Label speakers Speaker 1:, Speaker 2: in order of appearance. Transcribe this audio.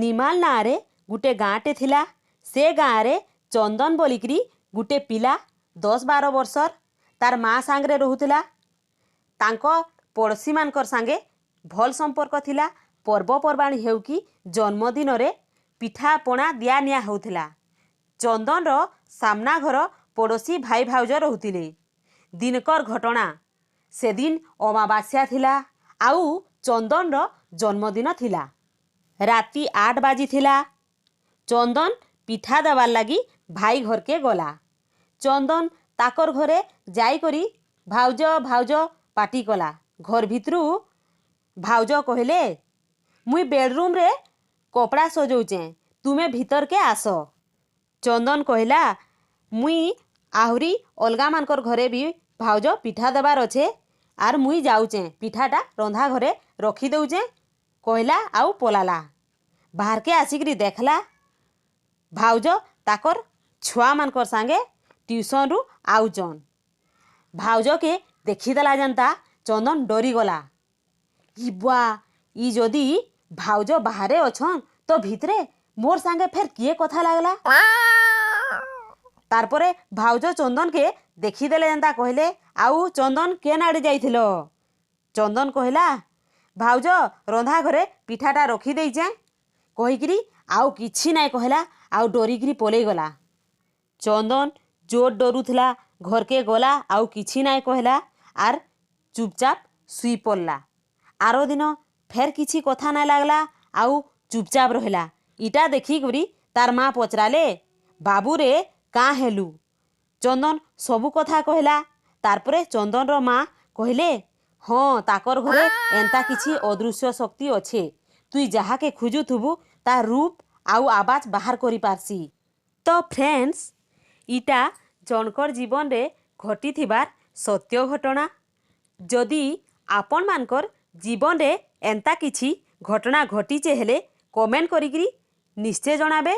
Speaker 1: ନିମାଲ ନାଁରେ ଗୁଟେ ଗାଁଟେ ଥିଲା। ସେ ଗାଁରେ ଚନ୍ଦନ ବୋଲିକିରି ଗୁଟେ ପିଲା 10-12 ବର୍ଷର ତାର୍ ମା ସାଙ୍ଗରେ ରହୁଥିଲା। ତାଙ୍କ ପଡ଼ୋଶୀମାନଙ୍କର ସାଙ୍ଗେ ଭଲ୍ ସମ୍ପର୍କ ଥିଲା। ପର୍ବପର୍ବାଣି ହେଉ କି ଜନ୍ମଦିନରେ ପିଠା ପଣା ଦିଆ ନିଆ ହେଉଥିଲା। ଚନ୍ଦନର ସାମ୍ନା ଘର ପଡ଼ୋଶୀ ଭାଇ ଭାଉଜ ରହୁଥିଲେ। ଦିନକର ଘଟଣା, ସେଦିନ ଅମାବାସ୍ୟା ଥିଲା ଆଉ ଚନ୍ଦନର ଜନ୍ମଦିନ ଥିଲା। ରାତି 8 ବାଜିଥିଲା। ଚନ୍ଦନ ପିଠା ଦେବାର୍ ଲାଗି ଭାଇ ଘରକେ ଗଲା। ଚନ୍ଦନ ତାକର ଘରେ ଯାଇକରି ଭାଉଜ ଭାଉଜ ପାଟି କଲା। ଘର ଭିତରୁ ଭାଉଜ କହିଲେ, ମୁଇଁ ବେଡ଼ରୁମ୍ରେ କପଡ଼ା ସଜଉଚେଁ, ତୁମେ ଭିତରକେ ଆସ। ଚନ୍ଦନ କହିଲା, ମୁଇଁ ଆହୁରି ଅଲଗାମାନଙ୍କର ଘରେ ବି ଭାଉଜ ପିଠା ଦେବାର୍ ଅଛେ, ଆର୍ ମୁଇଁ ଯାଉଚେଁ, ପିଠାଟା ରନ୍ଧା ଘରେ ରଖିଦଉଚେଁ, କହିଲା ଆଉ ପଲାଲା। ବାହାରକେ ଆସିକିରି ଦେଖଲା ଭାଉଜ ତାକର ଛୁଆମାନଙ୍କର ସାଙ୍ଗେ ଟ୍ୟୁସନ୍ରୁ ଆଉଚନ୍। ଭାଉଜକେ ଦେଖିଦେଲା ଯେନ୍ତା ଚନ୍ଦନ ଡରିଗଲା। ଇବା, ଇ ଯଦି ଭାଉଜ ବାହାରେ ଅଛନ୍ ତ ଭିତରେ ମୋର୍ ସାଙ୍ଗେ ଫେର୍ କିଏ କଥା ଲାଗଲା? ତାରପରେ ଭାଉଜ ଚନ୍ଦନକେ ଦେଖିଦେଲେ ଯେନ୍ତା କହିଲେ, ଆଉ ଚନ୍ଦନ କେନ୍ ଆଡ଼େ ଯାଇଥିଲ? ଚନ୍ଦନ କହିଲା, ଭାଉଜ ରନ୍ଧା ଘରେ ପିଠାଟା ରଖିଦେଇଚେଁ, କହିକିରି ଆଉ କିଛି ନାଇଁ କହିଲା ଆଉ ଡରିକିରି ପଲେଇଗଲା। ଚନ୍ଦନ ଜୋର୍ ଡରୁଥିଲା, ଘରକେ ଗଲା ଆଉ କିଛି ନାଇଁ କହିଲା ଆର୍ ଚୁପଚାପ ଶୁଇ ପଡ଼ଲା। ଆର ଦିନ ଫେର୍ କିଛି କଥା ନାଇଁ ଲାଗଲା ଆଉ ଚୁପଚାପ ରହିଲା। ଇଟା ଦେଖିକରି ତାର୍ ମା ପଚରାଲେ, ବାବୁରେ କାଁ ହେଲୁ? ଚନ୍ଦନ ସବୁ କଥା କହିଲା। ତାରପରେ ଚନ୍ଦନର ମା କହିଲେ, ହଁ, ତାକର ଘରେ ଏନ୍ତା କିଛି ଅଦୃଶ୍ୟ ଶକ୍ତି ଅଛେ, ତୁଇ ଯାହାକେ ଖୋଜୁଥିବୁ ତାର୍ ରୂପ ଆଉ ଆବାଜ ବାହାର କରିପାରସି। ତ ଫ୍ରେଣ୍ଡସ୍, ଇଟା ଜଣକର ଜୀବନରେ ଘଟିଥିବାର ସତ୍ୟ ଘଟଣା। ଯଦି ଆପଣମାନଙ୍କର ଜୀବନରେ ଏନ୍ତା କିଛି ଘଟଣା ଘଟିଛେ ହେଲେ କମେଣ୍ଟ କରିକିରି ନିଶ୍ଚୟ ଜଣାବେ।